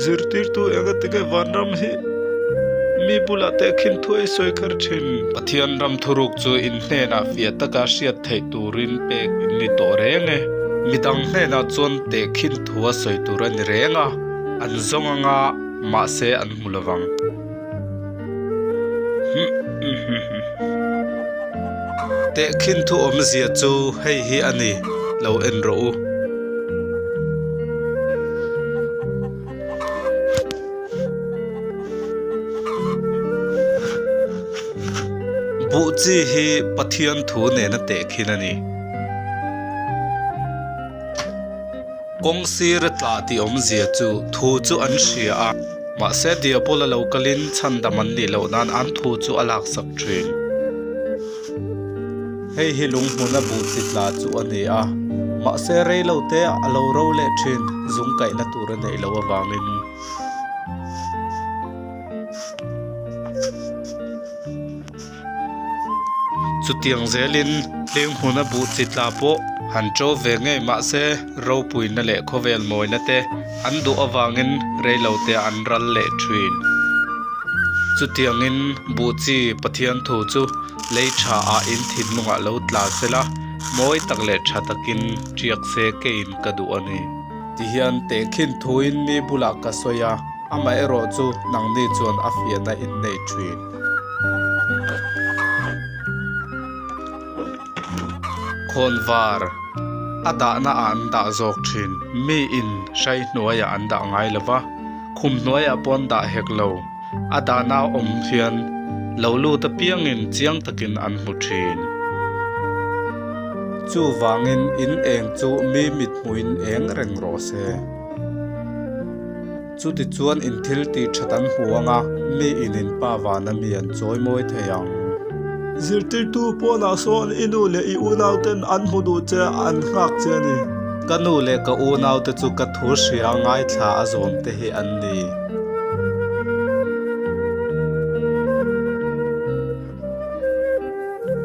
Zirtirtu engati nge vanram hi mi bulah tehkhin thu ei sawi kher thin? Pathian ram thuruk chu in hnenah fiah taka hriat theih turin pek in ni tawh reng e. Midang hnenah chuan tehkhin thu a sawi tur a ni reng a, an zawng anga mahse an hmu lovang. Tehkhin thu awmzia chu hei hi a ni, lo en rawh u. Buh chi hi Pathian thu nena tehkhin a ni. Kawng sir a tla tih awmzia chu thu chu an hria a, mahse Diabola lo kalin chhandam an nih loh nan an thu chu a laksak thin. Hei hi lunghmuna buh chi tla chu a ni a, mahse rei lo te a lo ro leh thin zung kaihna tur a neih loh avangin. Chutiang zelin hling hmuna buh chi tla pawh han ṭo ve ngei mahse ropuina leh khawvel mawina te an duh avangin reilote an ral leh ṭhin. Chutiangin buh chi Pathian thu chu lei tha ah in thinlungah lo tla sela mawi tak leh tha takin ṭiak se keiin ka duh a ni. Tihian tehkhin thuin mi bulah ka sawi a, amaherawhchu nangni chuan a fiahna in nei ṭhin. Khawnvar a dahna ah an dah zawk thin. Mi in hrai hnuaiah an dah ngai lo va, khum hnuaiah pawh an dah hek lo. A dahna awm hian lo lut apiangin chiang takin an hmu thin. Chuvangin in eng chu mi mithmuhin eng reng rawh se. Chutichuan in thil tih that an hmu ang a, mi in in pa vana mi an chawi mawi thei ang. Zirtirtu pawnah sawn i nu leh i unauten an hmu duh che an nghak che a ni. Ka nu leh ka unaute chu ka thu hria ngaithla a zawm te hi an ni.